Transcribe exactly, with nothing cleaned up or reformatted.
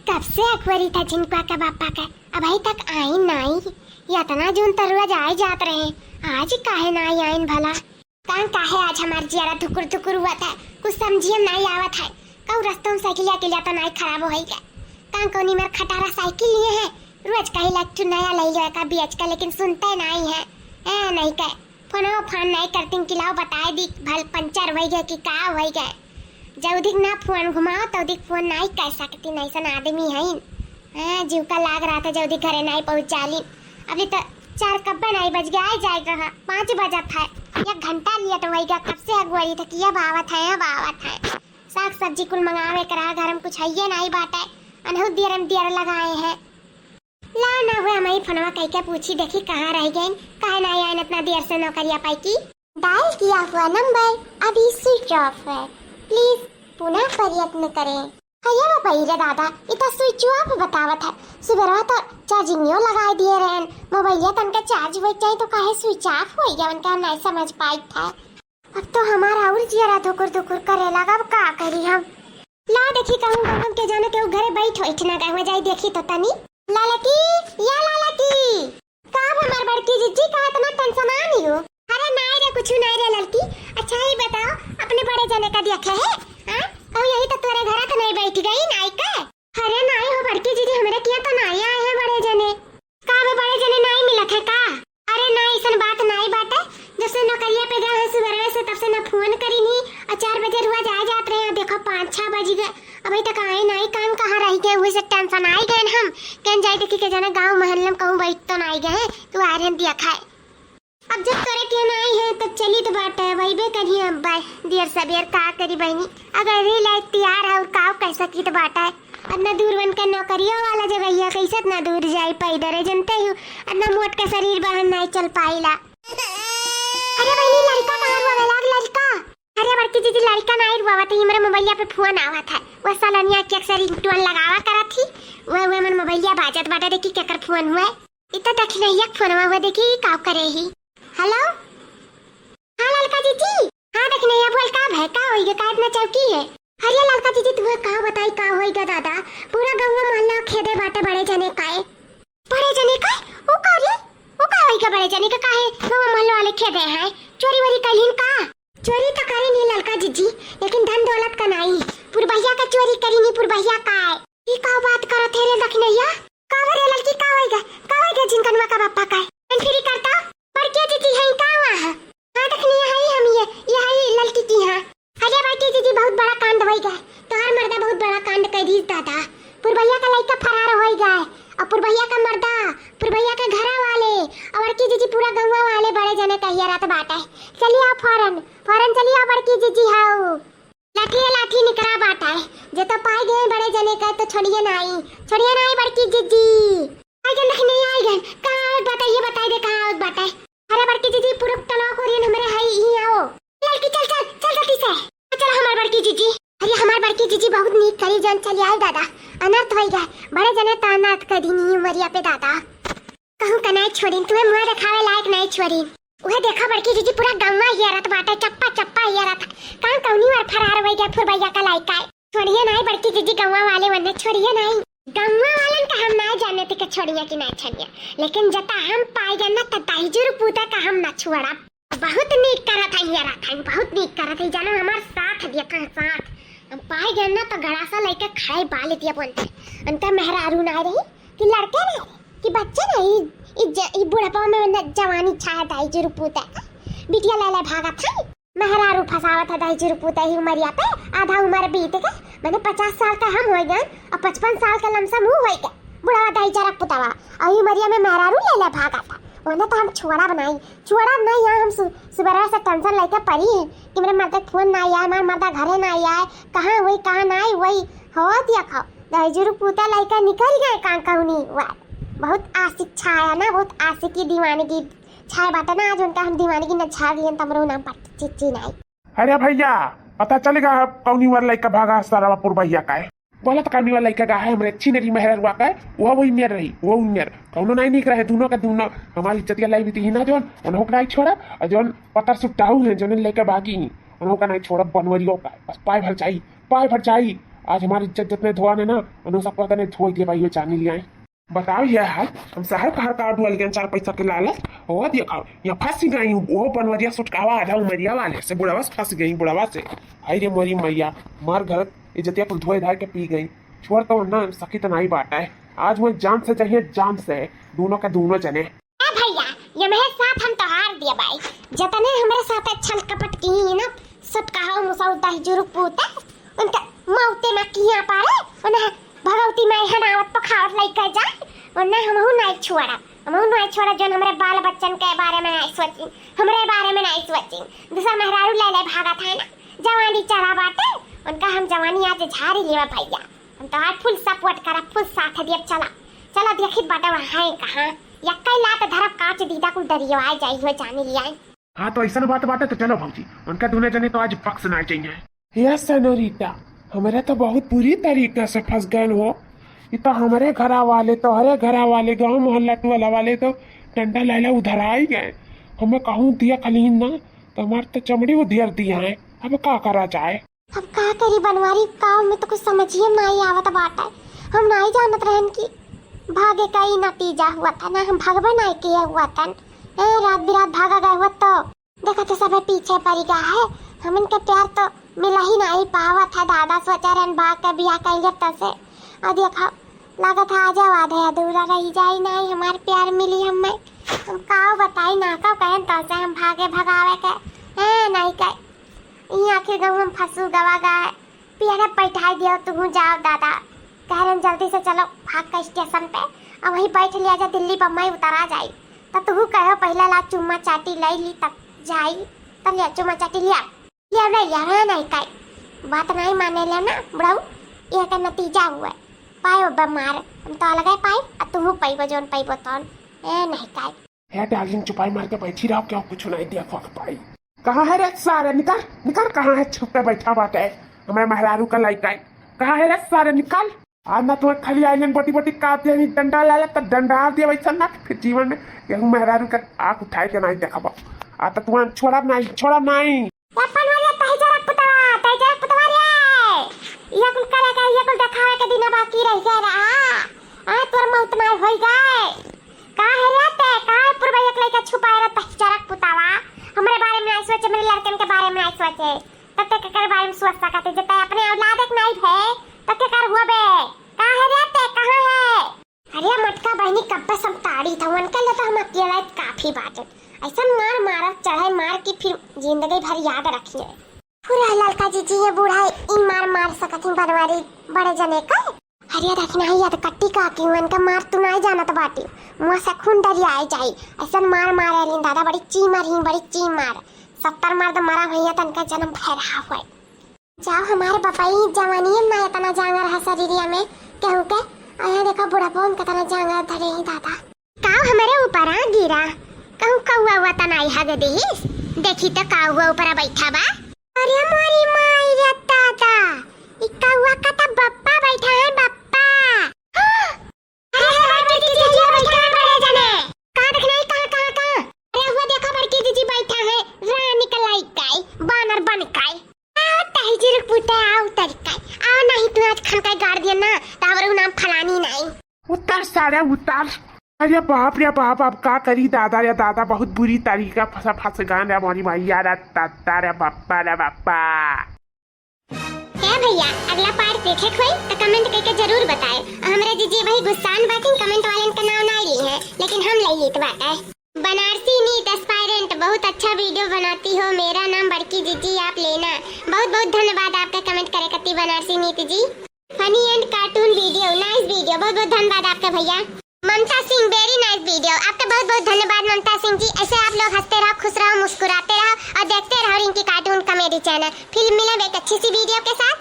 कब से अखबरी था झिनकुआ के बापा के, अबही तक आइन नाई। ये इतना जून त रोज आए जात रहे, आज काहे नाई आइन भला? कां काहे आज हमार जियरा धुकुर धुकुर हुआ था, कुछ समझिए नाई आवत है। कहूँ रस्तों में साइकिलिया के लिया तो नाई खराब होई गए। कां कौनी मार खटारा साइकिल लिए है, रोज कही ला तू नया ले लो का बेच का, लेकिन सुनते नाई है। ए नहीं कहे, फोनो फोन नाई करतीन कि लाओ बताए दी, भल पंचर होई गए कि का होई गए। जौदिक ना फोन घुमाओ तौदिक फोन नाई कर सकतीन, ऐसन आदमी हईन। हाँ, जीव का लाग रहा था जौदिक घरे नाई पहुँच जालीन। अभी तो चार कब्बे नाई बज गया, आई जाएगा, हाँ, पाँच बजत है। एक घंटा लेट होई गया, कब से अगुआई था कि अब आवत है, अब आवत है। साग सब्जी कुल मंगावे के रहा, घर में कुछ हइये नाई बाटे। अनहु दियर में दियर लगाए हैं। ला ना हुए, हम ही फोनवा कई के पूछी, देखी कहाँ रह गए, काहे ना आए इतना देर से नौकरिया पाई की। डायल किया हुआ नंबर अभी स्विच ऑफ है, प्लीज पुनः प्रयत्न करें। हया बाबा रे दादा, इतना स्विच ऑफ बतावत है। सुबेरवा तो चार्जिंगो लगाए दिए रहन, मोबाइलिया तनका चार्ज हो जाए तो काहे स्विच ऑफ हो गया, उनका नहीं समझ पाई था। अब तो हमारा और जियरा धुकुर धुकुर करे लगा, अब का करी हम? ला देखी कहूँ गौतम के जाने के उ घरे बैठ हो, इठना गए हो जाई देखी तो तनी। लालकी, या लालकी, का हमार बड़की जिज्जी का इतना टेंशन आनी हो? अरे नाई रे, कुछ नाई रे ललकी। अच्छा ही बताओ, अपने बड़े जने का देखे है? हाँ? कहूँ यही तो तोरे घर तो नहीं बैठ गई नाई का? अरे नाई हो बड़की जिज्जी, हमरे किया तो नाई आए हैं बड़े जने। का बे बड़े जने नाई मिलत है का? अरे ना, ऐसन बात नाई बाटे। जब से नौकरिया पे गए हैं सुबह से, तब से ना फोन करी नहीं। और चार बजे रोज आ जात रहे हैं, देखो पाँच छह बज गए, अभी तक आए नाई। काम कहाँ रह गए, वही से टेंशन आई गए हम। कहन जाए देखी के जाना गाँव मोहल्ला में कहूँ बैठ तो नाई गए, तू आ रहे दिया खाए। अब जब तोरे के नाई है तो चली तो बाटे, वही बे करिए अब बाय। देर सबेर का करी बहनी, अगर री लायक तैयार है और का कैसा की तो बाटे। इतना दूर बन के नौकरियों वाला जगहिया, कैसे इतना दूर जाई पैदल है, जनते ही इतना मोट का शरीर बहन नहीं चल पाईला। अरे बहनी, लड़का कहाँ रोवे लाग, लड़का? अरे बड़की दीदी, लड़का नहीं रोवा, तो हमरे मोबाइलिया पे फोन आवा था, वह सलोनिया के अक्सर रिंगटोन लगावा करा थी, वह वह मन मोबाइलिया बाजत बाटा, देखी केकर फोन हुआ। इतना दखिनैया के फोनवा हुआ, देखी का करे ही। हेलो, हाँ ललका जीजी। हाँ दखिनैया बोल, का भय, का होई गे, का इतना चौकी है? अरे ललका जीजी, तुम्हें का बताई का होई गे दादा, पूरा गौवा मोहल्ला खेदे बाटे बड़े जने काए। बड़े जने काए? उ का रे? उ का होई गे बड़े जने के, काहे गौवा मोहल्ला वाले खेदे हैं? चोरी वोरी कैलिन का? चोरी तो करी नहीं ललका जीजी, लेकिन धन दौलत का नाई। पुरबहिया का चोरी करी नहीं, पुरबहिया का है। ई का बात करत है रे दखिनैया? का रे ललकी, का होई गे? का होई गे जिनकनवा का बापा का है? फ्री करता? बड़किया जीजी है का वहाँ? हाँ दखिनैया, है हम ये, ये है ललकी की हाँ। अरे बड़की जीजी, बहुत बड़ा कांड होई गे। तोहार मर्दा बहुत बड़ा कांड कर दी दादा। पुरबहिया का लइका फरार होई गे। और पुरबहिया का मर्दा, पुरबहिया के घरा वाले, और बड़की जीजी पूरा गौवा वाले बड़े जने कहिया रात बाटे। चली आओ फौरन, फौरन चली आओ बड़की जीजी हाउ। लाठी है लाठी निकरा बाटे, जे तो पाई गए बड़े जने का तो छोड़िए नाई, छोड़िए नाई बड़की जीजी। आई गन दखिनैया, आई गन। कहाँ आवत बाटे, ये बताई दे, कहाँ आवत बाटे? अरे बड़की जीजी, पूरा टलवा कोरियन हमरे हई, ई आओ। ललकी चल, चल, चल जल्दी से। चल हमार बड़की जीजी। अरे हमार बड़की जीजी बहुत नीक करी जन चली आई दादा। अनर्थ होई गे। बड़े जने तो अनर्थ कर दीनी उमरिया पे दादा। कहूँ का नाई छोड़ीन, तुम्हें मुँह देखावे लायक नाई छोड़ीन। उहे देखा बड़की जीजी पूरा गौवा हियरत बाटे, चप्पा चप्पा हियरत। कहाँ कौनी वार फरार होई गे पुरबहिया का लइका है। छोड़िए नाई बड़की जीजी, गौवा वाले वन्ने छोड़िए नाई। गौवा वालन का हम नाई जाने थे कि छोड़िए कि नाई छोड़िए, लेकिन जता हम पाई गए ना तो दहिजर पूता का हम ना छोड़ा। बहुत नीक करत है ये रथ है, बहुत नीक करत है, जानो हमार साथ दिया था साथ। हम पाई गए ना तो गड़ासा लेके खाए बाले दिया बोलते। उनका मेहरारू ना रही कि लड़के ना रही कि बच्चे ना, ई, ई ज-, ई बुढ़ापा में न जवानी छाया दहिजर पूता। बिटिया ले ले भागत है। मेहरारू फंसावत है दहिजर पूता ही उमरिया पे, आधा उमर बीत के, माने पचास साल का हम होई गए और पचपन साल का लमसम ऊ होई गए, बुढ़ावा दहिजर पुतावा, और ई उमरिया में मेहरारू ले ले भागा था। ओने तो हम छोड़ा बनाई, छोड़ा बनाई, यहाँ हम सु-, सुबह से टेंशन लेके पड़ी है कि मेरे मर्दा फोन ना आया, हमारे मर्दा घरे ना आया है, कहाँ हुई, कहाँ ना आई, वही हो दिया खाओ। दहिजर पूता लइका निकल गए कां कहूनी वार। बहुत आशिक छाया ना, बहुत आशिकी दीवानगी छाया बाटे ना, आज उनका हम दीवानगी न छा गई, तमरो नाम पर चिच्ची नाई। अरे भैया, पता चलेगा अब कौनी वाला लइका भागा सारा पुरबहिया का है। बोला तो कौनी वाला लइका का है, हमरे अच्छी नरी मेहररुआ का है, वो वही मेर रही, वो वही मेर। कौनो नाई निक रहे, दोनों का दोनों हमारी इज्जतिया लाई भी थी ना, जोन उन्हों का नाई छोड़ा, और जोन पतर सुट्टाऊ है, जोन लइका भागी, उन्हों का नाई छोड़ा, बनवरियों का है। बस पाए भर जाई, पाए भर जाई। आज हमार इज्जत जतने धोआ ने ना, उन्हों सबको तने धोई दे भाई, ये जानी लिया है। बताओ ये हाल, हम शहर का हर काट वाले चार पैसा के लालच, वो देखो, यहाँ फंस गई, वो बनवरिया सुटकावा आधा उमरिया वाले से बुढ़ावा से फंस गई, बुढ़ावा से। हाय रे मोरी मैया, मार घर इज्जतिया कुल धोए धाए के पी गई। छोड़ तो ना, सखी तो नहीं बाटा है। आज मैं जान से चाहिए, जान से, दोनों के दोनों जने। ए भैया, ये मेरे साथ हम तोहार दिया भाई, जतने हमरे साथ छल कपट की ना, सुटकावा मुसौ दही जुरुक पूते, उनका मौते ना किया पारे, उन्हें भगवती माई हनावत पखावत लइके जाए, वरना हमहू नाई छोड़ा, हमहू नाई छोड़ा, जौन हमरे बाल बच्चन के बारे में नाई सोची, हमरे बारे में नाई सोची। दूसरा मेहरारू ले ले भागत है ना, जवानी चढ़ा बाटे, उनका हम जवानी आज झारी लेवा भैया। हम तोहार full support करब, full साथ दियब। चला, चला, देखित बाटे वहाँ है कहाँ, यक्कई लात धरब कांच दीदा कुल डरियवाए जाई हो जानी लियाई। हाँ, तो ऐसन बात बाटे तो चलो भौजी, उनका दुने जने तो आज बख्श ना चाहिए। हे सेनोरिटा, हमरे तो बहुत बुरी तरीका से फंस गए हो। ये तो हमरे घरा वाले, तोहरे घरा वाले, गांव मोहल्ला टोला वाले तो डंडा लाइला उधर आई गए। हमें कहूँ दिया खलीन ना, तो हमार तो चमड़ी उधियर दिया है। अब का करा जाए? अब का करी बनवारी, गाँव में तो कुछ समझिए नाई आवत बाटे। हम नाई जानत रहन कि भागे का ई नतीजा हुआ था ना, हम भगबे नाई किए हुआ तन। ए, रात बिरात भागा गए हुआ तो देखा तो सबे पीछे पड़ी गया है। हमन के प्यार तो मिला ही नाई पावत है दादा, सोचा रहन भाग के बियाह कर लिया तसे। और देखा, लागत है आजा वादे अधूरा रही जाई नाई, हमार प्यार मिली हमें। हम काव बताई ना, काव कहन तसे हम भागे भगावे के, ए, नाई के। ई आखिर गाँव हम फंसू गवा गए। पियरे बैठाई दियो, तुहू जाओ दादा। कह रहे जल्दी से चलो भाग के स्टेशन पे, और वहीं बैठ लिया जा, दिल्ली बम्बई उतरा जाई। तो तुहू कहो पहले ला चुम्मा चाटी ले ली तब जाई। तो लिया चुम्मा चाटी लिया, लिया नहीं लिया, रहे नहीं काई। बात नहीं माने ले ना बुढ़ऊ, ये का नतीजा हुआ। पायो बे मार, हम तो अलगे पाई, आ तुहू पाइबो जौन पाइबो तौन। ए नहीं काई। हे डार्लिंग, चुपाई मार के बैठी रहो, क्यों कुछ नहीं देखो पाई। कहाँ है रे सारे, निकल, निकल, कहाँ है छुप के बैठा बाटे हमारे मेहरारू का लइका है? कहाँ है रे सारे, निकल। आज ना तुम्हें खाली आइलन बोटी बोटी काट दिया, नहीं डंडा ला ले तो डंडा दिया वैसा ना कि फिर जीवन में यहू मेहरारू का आँख उठाए के नहीं देखबो। आ तो तुम्हें छोड़ा नहीं, छोड़ा नहीं। अपन वाले तही जरा पुतवा, तही जरा पुतवा रे। ये कुल करे के, ये कुल देखावे के दिन बाकी रह गया रहा। आ तोर मौत नहीं होई गए। का है रे ते? का है पुरबा एक लइका छुपाए रह तही जरा पुतवा? हमरे बारे में नहीं सोचे, मेरे लड़कन के बारे में नहीं सोचे। तब ते केकर बारे में सोच सकत है? जब ते अपने औलाद एक नहीं है, तो केकर हुआ बे? का है रे ते? कहाँ है? अरे मटका बहनी, कब्बे सब ताड़ी था, उनके लिए तो हम अकेला ही काफी बाटे। ऐसा मार मारब चढ़े मार की फिर जिंदगी भर याद रखिए। पूरा ललका जीजी ये बूढ़ा इन मार मार सकत ही बनवारी बड़े जने का। अरे रखना ही याद कट्टी का की उनका मार तू नहीं जानत बाटी। मुँह से खून डरिया आई जाई। ऐसा मार मार रही दादा, बड़ी चीमर ही, बड़ी चीमर। सत्तर मर्द मरा भैया तनका जन्म भय रहा हुआ। जाओ हमारे बपाई जवानी में इतना जांगर है शरीरिया में केहू के, और यहाँ देखो बुढ़ापा में कितना जांगर धरे ही दादा। काव हमारे ऊपर आ गिरा, कहूँ कौआ हुआ तना आई हग देहिस, देखी तो काव हुआ ऊपर बैठा बा। अरे मोरी माई रे दादा, ई कौआ का तो बप्पा बैठा है, बप्पा। अरे, बड़की जीजी बैठा है बड़े जने। कहाँ देखना है, कहाँ, कहाँ, कहाँ? अरे, हुआ देखो, बड़की जीजी बैठा है, रानी का लइका है, बानर बन के। आओ, तही जुरुक पूते, आओ, उतर के। आओ, नहीं, तू आज खन का गाड़ दिया ना, तो हमारे नाम फलानी नहीं। उतर सारे, उतर। अरे बाप रे बाप, अब का करी दादा रे दादा, बहुत बुरी तरीका फंसा, फंस गए रे हमारी मैया रे दादा रे बापा रे बापा। क्या भैया, अगला part देखे के होई तो comment करके जरूर बताए। और हमरा जीजी वही गुस्सान बाटिन, comment वालेन का नाव ना ली है, लेकिन हम ले लेत बाटे। बनारसी नीत aspirant, बहुत अच्छा video बनाती हो, मेरा नाम बड़की जीजी आप लेना। बहुत बहुत धन्यवाद आपका comment करे कती बनारसी नीत जी। Funny and cartoon video, nice video, बहुत बहुत धन्यवाद आपका भैया। ममता सिंह, very nice video। आपका बहुत बहुत धन्यवाद ममता सिंह जी। ऐसे आप लोग हंसते रहो, खुश रहो, मुस्कुराते रहो और देखते रहो रिंकी cartoon comedy channel। फिर मिलेंगे एक अच्छी सी video के साथ।